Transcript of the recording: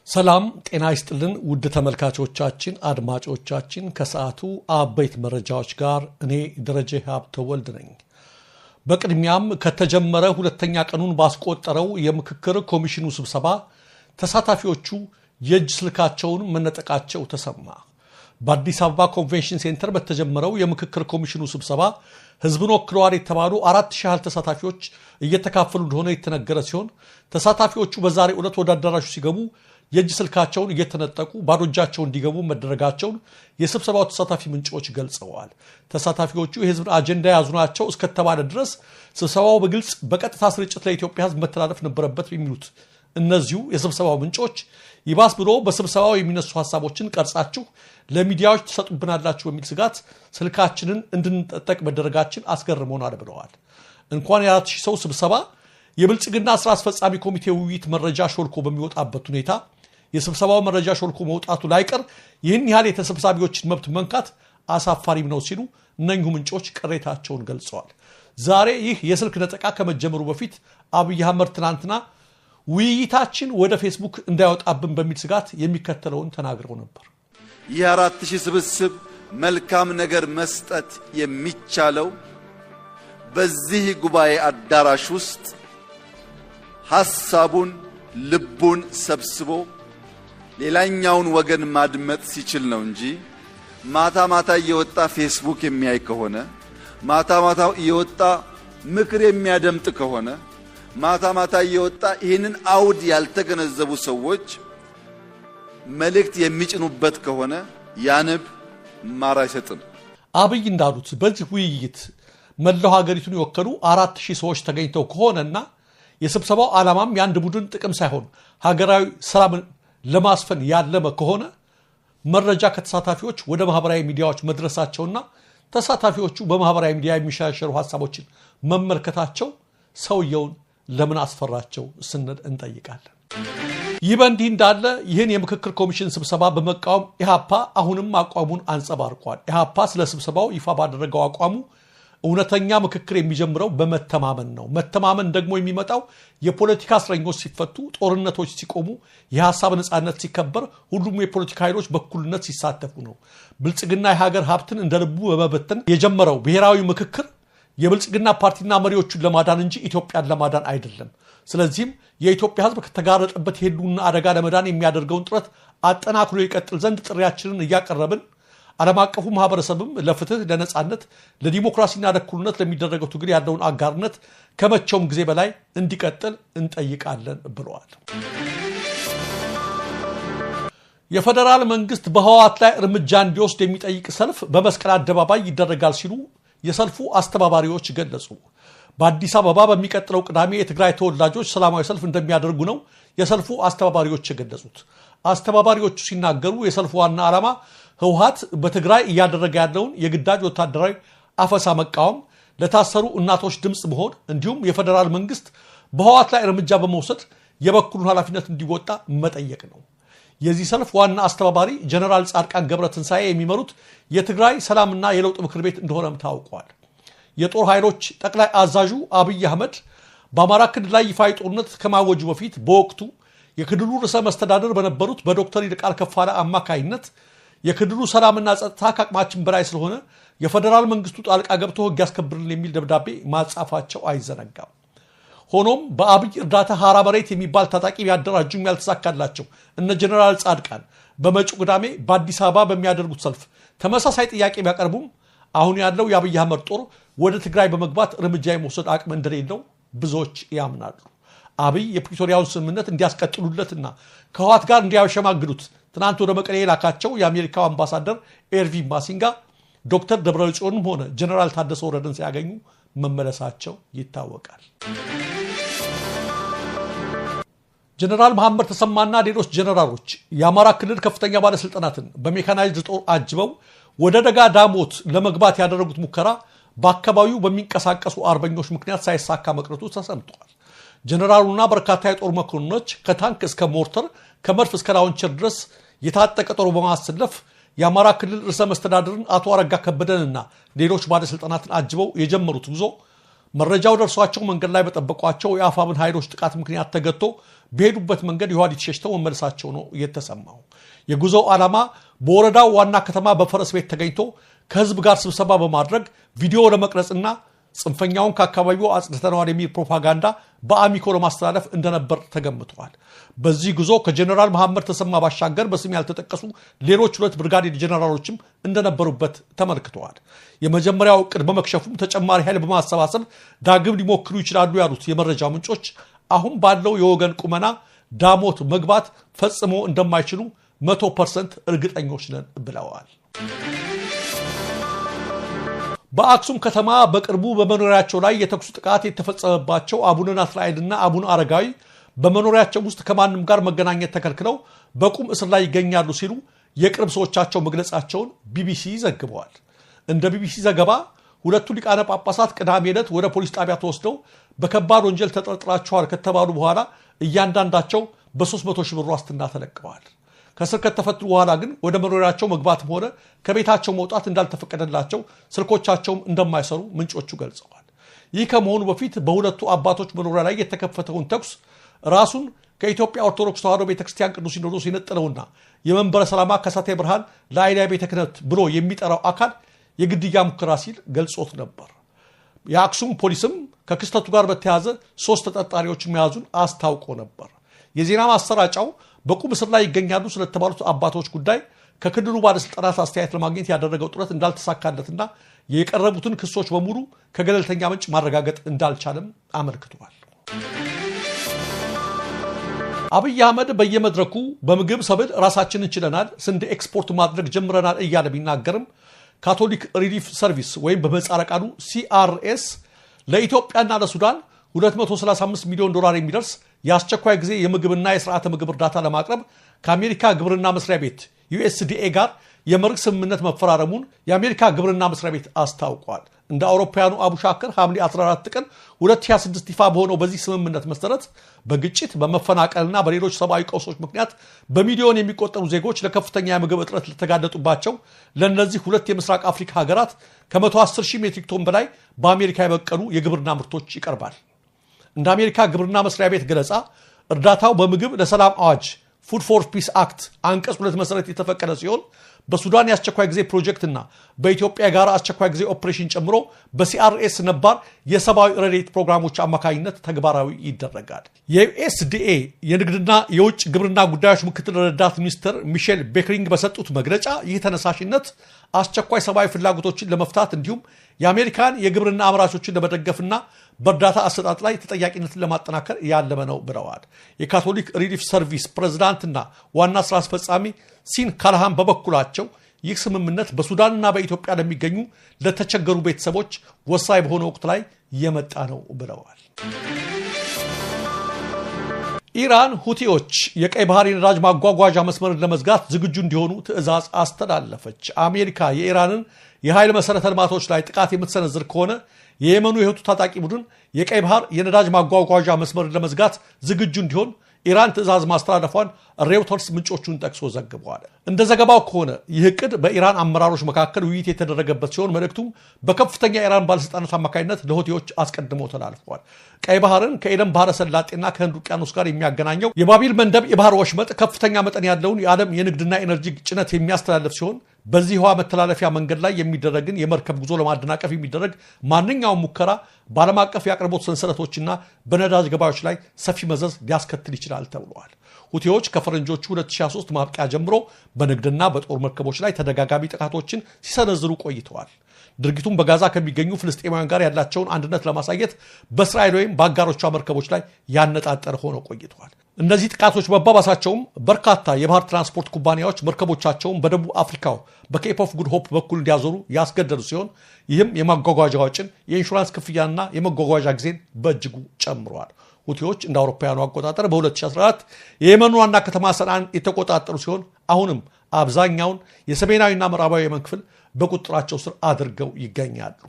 ሰላም ጤና ይስጥልን ውድ ተመልካቾቻችን፣ አድማጮቻችን፣ ከሰዓቱ አበይት መረጃዎች ጋር እኔ ደረጀ ሀብተወልድ ነኝ። በቅድሚያም ከተጀመረ ሁለተኛ ቀኑን ባስቆጠረው የምክክር ኮሚሽኑ ስብሰባ ተሳታፊዎቹ የእጅ ስልካቸውን መነጠቃቸው ተሰማ። በአዲስ አበባ ኮንቬንሽን ሴንተር በተጀመረው የምክክር ኮሚሽኑ ስብሰባ ህዝብን ወክለዋል የተባሉ 4000 ያህል ተሳታፊዎች እየተካፈሉ እንደሆነ የተነገረ ሲሆን፣ ተሳታፊዎቹ በዛሬው ዕለት ወደ አዳራሹ ሲገቡ የእጅ ስልካቸውን እየተነጠቁ ባዶ እጃቸውን እንዲገቡ መደረጋቸውን የስብሰባው ተሳታፊ ምንጮች ገልጸዋል። ተሳታፊዎቹ የህዝብን አጀንዳ የያዙ ናቸው እስከተባለ ድረስ ስብሰባው በግልጽ በቀጥታ ስርጭት ለኢትዮጵያ ህዝብ መተላለፍ ነበረበት የሚሉት እነዚሁ የስብሰባው ምንጮች፣ ይባስ ብሎ በስብሰባው የሚነሱ ሀሳቦችን ቀርጻችሁ ለሚዲያዎች ትሰጡብናላችሁ በሚል ስጋት ስልካችንን እንድንጠጠቅ መደረጋችን አስገርሞናል ብለዋል። እንኳን የ4000 ሰው ስብሰባ የብልጽግና ስራ አስፈጻሚ ኮሚቴ ውይይት መረጃ ሾልኮ በሚወጣበት ሁኔታ የስብሰባው መረጃ ሾልኮ መውጣቱ ላይቀር ይህን ያህል የተሰብሳቢዎችን መብት መንካት አሳፋሪም ነው ሲሉ እነኚሁ ምንጮች ቅሬታቸውን ገልጸዋል። ዛሬ ይህ የስልክ ነጠቃ ከመጀመሩ በፊት አብይ አህመድ ትናንትና ውይይታችን ወደ ፌስቡክ እንዳይወጣብን በሚል ስጋት የሚከተለውን ተናግረው ነበር። ይህ 4000 ስብስብ መልካም ነገር መስጠት የሚቻለው በዚህ ጉባኤ አዳራሽ ውስጥ ሐሳቡን ልቡን ሰብስቦ ሌላኛውን ወገን ማድመጥ ሲችል ነው እንጂ፣ ማታ ማታ እየወጣ ፌስቡክ የሚያይ ከሆነ፣ ማታ ማታ እየወጣ ምክር የሚያደምጥ ከሆነ፣ ማታ ማታ እየወጣ ይህንን አውድ ያልተገነዘቡ ሰዎች መልእክት የሚጭኑበት ከሆነ ያንብ ማር አይሰጥም። አብይ እንዳሉት በዚህ ውይይት መላው ሀገሪቱን የወከሉ 4000 ሰዎች ተገኝተው ከሆነና የስብሰባው ዓላማም የአንድ ቡድን ጥቅም ሳይሆን ሀገራዊ ሰላምን ለማስፈን ያለመ ከሆነ፣ መረጃ ከተሳታፊዎች ወደ ማህበራዊ ሚዲያዎች መድረሳቸውና ተሳታፊዎቹ በማህበራዊ ሚዲያ የሚሸራሸሩ ሀሳቦችን መመልከታቸው ሰውየውን ለምን አስፈራቸው ስንል እንጠይቃለን። ይህ በእንዲህ እንዳለ ይህን የምክክር ኮሚሽን ስብሰባ በመቃወም ኢህአፓ አሁንም አቋሙን አንጸባርቋል። ኢህአፓ ስለ ስብሰባው ይፋ ባደረገው አቋሙ እውነተኛ ምክክር የሚጀምረው በመተማመን ነው። መተማመን ደግሞ የሚመጣው የፖለቲካ እስረኞች ሲፈቱ፣ ጦርነቶች ሲቆሙ፣ የሀሳብ ነፃነት ሲከበር፣ ሁሉም የፖለቲካ ኃይሎች በእኩልነት ሲሳተፉ ነው። ብልጽግና የሀገር ሀብትን እንደ ልቡ በመበተን የጀመረው ብሔራዊ ምክክር የብልጽግና ፓርቲና መሪዎቹን ለማዳን እንጂ ኢትዮጵያን ለማዳን አይደለም። ስለዚህም የኢትዮጵያ ሕዝብ ከተጋረጠበት የህልውና አደጋ ለመዳን የሚያደርገውን ጥረት አጠናክሮ ይቀጥል ዘንድ ጥሪያችንን እያቀረብን፣ ዓለም አቀፉ ማህበረሰብም ለፍትህ፣ ለነፃነት፣ ለዲሞክራሲና ለእኩልነት ለሚደረገው ትግል ያለውን አጋርነት ከመቼውም ጊዜ በላይ እንዲቀጥል እንጠይቃለን ብለዋል። የፌዴራል መንግስት በህወሓት ላይ እርምጃ እንዲወስድ የሚጠይቅ ሰልፍ በመስቀል አደባባይ ይደረጋል ሲሉ የሰልፉ አስተባባሪዎች ገለጹ። በአዲስ አበባ በሚቀጥለው ቅዳሜ የትግራይ ተወላጆች ሰላማዊ ሰልፍ እንደሚያደርጉ ነው የሰልፉ አስተባባሪዎች የገለጹት። አስተባባሪዎቹ ሲናገሩ የሰልፉ ዋና ዓላማ ህወሓት በትግራይ እያደረገ ያለውን የግዳጅ ወታደራዊ አፈሳ መቃወም፣ ለታሰሩ እናቶች ድምፅ መሆን እንዲሁም የፌዴራል መንግስት በህወሓት ላይ እርምጃ በመውሰድ የበኩሉን ኃላፊነት እንዲወጣ መጠየቅ ነው። የዚህ ሰልፍ ዋና አስተባባሪ ጀነራል ጻድቃን ገብረ ትንሳኤ የሚመሩት የትግራይ ሰላምና የለውጥ ምክር ቤት እንደሆነም ታውቋል። የጦር ኃይሎች ጠቅላይ አዛዡ አብይ አህመድ በአማራ ክልል ላይ ይፋዊ ጦርነት ከማወጁ በፊት በወቅቱ የክልሉ ርዕሰ መስተዳደር በነበሩት በዶክተር ይልቃል ከፋለ አማካይነት የክልሉ ሰላምና ጸጥታ ከአቅማችን በላይ ስለሆነ የፌዴራል መንግስቱ ጣልቃ ገብቶ ህግ ያስከብርልን የሚል ደብዳቤ ማጻፋቸው አይዘነጋም። ሆኖም በአብይ እርዳታ ሀራ መሬት የሚባል ታጣቂ ቢያደራጁም ያልተሳካላቸው እነ ጀኔራል ጻድቃን በመጪው ቅዳሜ በአዲስ አበባ በሚያደርጉት ሰልፍ ተመሳሳይ ጥያቄ ቢያቀርቡም፣ አሁን ያለው የአብይ አህመድ ጦር ወደ ትግራይ በመግባት እርምጃ የመውሰድ አቅም እንደሌለው ብዙዎች ያምናሉ። አብይ የፕሪቶሪያውን ስምምነት እንዲያስቀጥሉለትና ከህወሓት ጋር እንዲያሸማግሉት ትናንት ወደ መቀሌ የላካቸው የአሜሪካው አምባሳደር ኤርቪን ማሲንጋ ዶክተር ደብረጽዮንም ሆነ ጀነራል ታደሰ ወረደን ሲያገኙ መመለሳቸው ይታወቃል። ጀነራል መሐመድ ተሰማና ሌሎች ጀነራሎች የአማራ ክልል ከፍተኛ ባለስልጣናትን በሜካናይዝድ ጦር አጅበው ወደ ደጋ ዳሞት ለመግባት ያደረጉት ሙከራ በአካባቢው በሚንቀሳቀሱ አርበኞች ምክንያት ሳይሳካ መቅረቱ ተሰምቷል። ጀነራሉና በርካታ የጦር መኮንኖች ከታንክ እስከ ሞርተር፣ ከመድፍ እስከ ላውንቸር ድረስ የታጠቀ ጦር በማሰለፍ የአማራ ክልል ርዕሰ መስተዳድርን አቶ አረጋ ከበደንና ሌሎች ባለስልጣናትን አጅበው የጀመሩት ጉዞ መረጃው ደርሷቸው መንገድ ላይ በጠበቋቸው የአፋብን ኃይሎች ጥቃት ምክንያት ተገቶ በሄዱበት መንገድ የኋሊት ሸሽተው መመለሳቸው ነው የተሰማው። የጉዞው ዓላማ በወረዳው ዋና ከተማ በፈረስ ቤት ተገኝቶ ከህዝብ ጋር ስብሰባ በማድረግ ቪዲዮ ለመቅረጽና ጽንፈኛውን ከአካባቢው አጽድተነዋል የሚል ፕሮፓጋንዳ በአሚኮ ለማስተላለፍ እንደነበር ተገምቷል። በዚህ ጉዞ ከጀነራል መሐመድ ተሰማ ባሻገር በስም ያልተጠቀሱ ሌሎች 2 ብርጋዴር ጀነራሎችም እንደነበሩበት ተመልክተዋል። የመጀመሪያው ዕቅድ በመክሸፉም ተጨማሪ ኃይል በማሰባሰብ ዳግም ሊሞክሩ ይችላሉ ያሉት የመረጃ ምንጮች አሁን ባለው የወገን ቁመና ዳሞት መግባት ፈጽሞ እንደማይችሉ 100% እርግጠኞች ነን ብለዋል። በአክሱም ከተማ በቅርቡ በመኖሪያቸው ላይ የተኩስ ጥቃት የተፈጸመባቸው አቡነ ናትናኤልና አቡነ አረጋዊ በመኖሪያቸው ውስጥ ከማንም ጋር መገናኘት ተከልክለው በቁም እስር ላይ ይገኛሉ ሲሉ የቅርብ ሰዎቻቸው መግለጻቸውን ቢቢሲ ዘግበዋል። እንደ ቢቢሲ ዘገባ ሁለቱ ሊቃነ ጳጳሳት ቅዳሜ ዕለት ወደ ፖሊስ ጣቢያ ተወስደው በከባድ ወንጀል ተጠርጥራቸዋል ከተባሉ በኋላ እያንዳንዳቸው በ300 ሺህ ብር ዋስትና ተለቀዋል። ከስር ከተፈቱ በኋላ ግን ወደ መኖሪያቸው መግባትም ሆነ ከቤታቸው መውጣት እንዳልተፈቀደላቸው ስልኮቻቸውም እንደማይሰሩ ምንጮቹ ገልጸዋል። ይህ ከመሆኑ በፊት በሁለቱ አባቶች መኖሪያ ላይ የተከፈተውን ተኩስ ራሱን ከኢትዮጵያ ኦርቶዶክስ ተዋሕዶ ቤተክርስቲያን ቅዱስ ሲኖዶስ የነጠለውና የመንበረ ሰላማ ከሳቴ ብርሃን ለአይላ ቤተ ክህነት ብሎ የሚጠራው አካል የግድያ ሙከራ ሲል ገልጾት ነበር። የአክሱም ፖሊስም ከክስተቱ ጋር በተያያዘ 3 ተጠርጣሪዎችን መያዙን አስታውቆ ነበር። የዜና ማሰራጫው በቁም እስር ላይ ይገኛሉ ስለተባሉት አባቶች ጉዳይ ከክልሉ ባለስልጣናት አስተያየት ለማግኘት ያደረገው ጥረት እንዳልተሳካለትና የቀረቡትን ክሶች በሙሉ ከገለልተኛ ምንጭ ማረጋገጥ እንዳልቻለም አመልክቷል። አብይ አህመድ በየመድረኩ በምግብ ሰብል ራሳችንን ችለናል፣ ስንዴ ኤክስፖርት ማድረግ ጀምረናል እያለ ቢናገርም ካቶሊክ ሪሊፍ ሰርቪስ ወይም በምህጻረ ቃሉ ሲአርኤስ ለኢትዮጵያና ለሱዳን $235 ሚሊዮን የሚደርስ የአስቸኳይ ጊዜ የምግብና የስርዓተ ምግብ እርዳታ ለማቅረብ ከአሜሪካ ግብርና መስሪያ ቤት ዩኤስዲኤ ጋር የመርህ ስምምነት መፈራረሙን የአሜሪካ ግብርና መስሪያ ቤት አስታውቋል። እንደ አውሮፓውያኑ አቡሻክር ሐምሌ 14 ቀን 2026 ይፋ በሆነው በዚህ ስምምነት መሰረት በግጭት በመፈናቀልና በሌሎች ሰብአዊ ቀውሶች ምክንያት በሚሊዮን የሚቆጠሩ ዜጎች ለከፍተኛ የምግብ እጥረት ለተጋለጡባቸው ለእነዚህ ሁለት የምስራቅ አፍሪካ ሀገራት ከ110 ሺህ ሜትሪክ ቶን በላይ በአሜሪካ የበቀሉ የግብርና ምርቶች ይቀርባል። እንደ አሜሪካ ግብርና መስሪያ ቤት ገለጻ እርዳታው በምግብ ለሰላም አዋጅ Food for Peace Act አንቀጽ 2 መሰረት የተፈቀደ ሲሆን በሱዳን የአስቸኳይ ጊዜ ፕሮጀክትና በኢትዮጵያ የጋራ አስቸኳይ ጊዜ ኦፕሬሽን ጨምሮ በሲአርኤስ ነባር የሰብአዊ ረድኤት ፕሮግራሞች አማካኝነት ተግባራዊ ይደረጋል። የዩኤስዲኤ የንግድና የውጭ ግብርና ጉዳዮች ምክትል ረዳት ሚኒስትር ሚሼል ቤክሪንግ በሰጡት መግለጫ ይህ ተነሳሽነት አስቸኳይ ሰብአዊ ፍላጎቶችን ለመፍታት እንዲሁም የአሜሪካን የግብርና አምራቾችን ለመደገፍና በእርዳታ አሰጣጥ ላይ ተጠያቂነትን ለማጠናከር ያለመ ነው ብለዋል። የካቶሊክ ሪሊፍ ሰርቪስ ፕሬዝዳንትና ዋና ስራ አስፈጻሚ ሲን ካልሃም በበኩላቸው ይህ ስምምነት በሱዳንና በኢትዮጵያ ለሚገኙ ለተቸገሩ ቤተሰቦች ወሳኝ በሆነ ወቅት ላይ የመጣ ነው ብለዋል። ኢራን ሁቲዎች የቀይ ባህር የነዳጅ ማጓጓዣ መስመርን ለመዝጋት ዝግጁ እንዲሆኑ ትዕዛዝ አስተላለፈች። አሜሪካ የኢራንን የኃይል መሰረተ ልማቶች ላይ ጥቃት የምትሰነዝር ከሆነ የየመኑ የሁቲ ታጣቂ ቡድን የቀይ ባህር የነዳጅ ማጓጓዣ መስመርን ለመዝጋት ዝግጁ እንዲሆን ኢራን ትዕዛዝ ማስተላለፏን ሬውተርስ ምንጮቹን ጠቅሶ ዘግቧል። እንደ ዘገባው ከሆነ ይህ ዕቅድ በኢራን አመራሮች መካከል ውይይት የተደረገበት ሲሆን መልእክቱም በከፍተኛ የኢራን ባለስልጣናት አማካኝነት ለሁቲዎች አስቀድሞ ተላልፏል። ቀይ ባህርን ከኤደን ባህረ ሰላጤና ከህንድ ውቅያኖስ ጋር የሚያገናኘው የባቢል መንደብ የባህር ወሽመጥ ከፍተኛ መጠን ያለውን የዓለም የንግድና ኤነርጂ ጭነት የሚያስተላልፍ ሲሆን በዚህ ውሃ መተላለፊያ መንገድ ላይ የሚደረግን የመርከብ ጉዞ ለማደናቀፍ የሚደረግ ማንኛውም ሙከራ በዓለም አቀፍ የአቅርቦት ሰንሰለቶችና በነዳጅ ገበያዎች ላይ ሰፊ መዘዝ ሊያስከትል ይችላል ተብሏል። ሁቲዎች ከፈረንጆቹ 2023 ማብቂያ ጀምሮ በንግድና በጦር መርከቦች ላይ ተደጋጋሚ ጥቃቶችን ሲሰነዝሩ ቆይተዋል። ድርጊቱም በጋዛ ከሚገኙ ፍልስጤማውያን ጋር ያላቸውን አንድነት ለማሳየት በእስራኤል ወይም በአጋሮቿ መርከቦች ላይ ያነጣጠረ ሆኖ ቆይተዋል። እነዚህ ጥቃቶች መባባሳቸውም በርካታ የባህር ትራንስፖርት ኩባንያዎች መርከቦቻቸውን በደቡብ አፍሪካው በኬፕ ኦፍ ጉድ ሆፕ በኩል እንዲያዞሩ ያስገደዱ ሲሆን ይህም የማጓጓዣ ወጪን፣ የኢንሹራንስ ክፍያና የመጓጓዣ ጊዜን በእጅጉ ጨምሯል። ሁቲዎች እንደ አውሮፓውያኑ አቆጣጠር በ2014 የየመኑ ዋና ከተማ ሰንዓን የተቆጣጠሩ ሲሆን አሁንም አብዛኛውን የሰሜናዊና ምዕራባዊ የመን ክፍል በቁጥጥራቸው ስር አድርገው ይገኛሉ።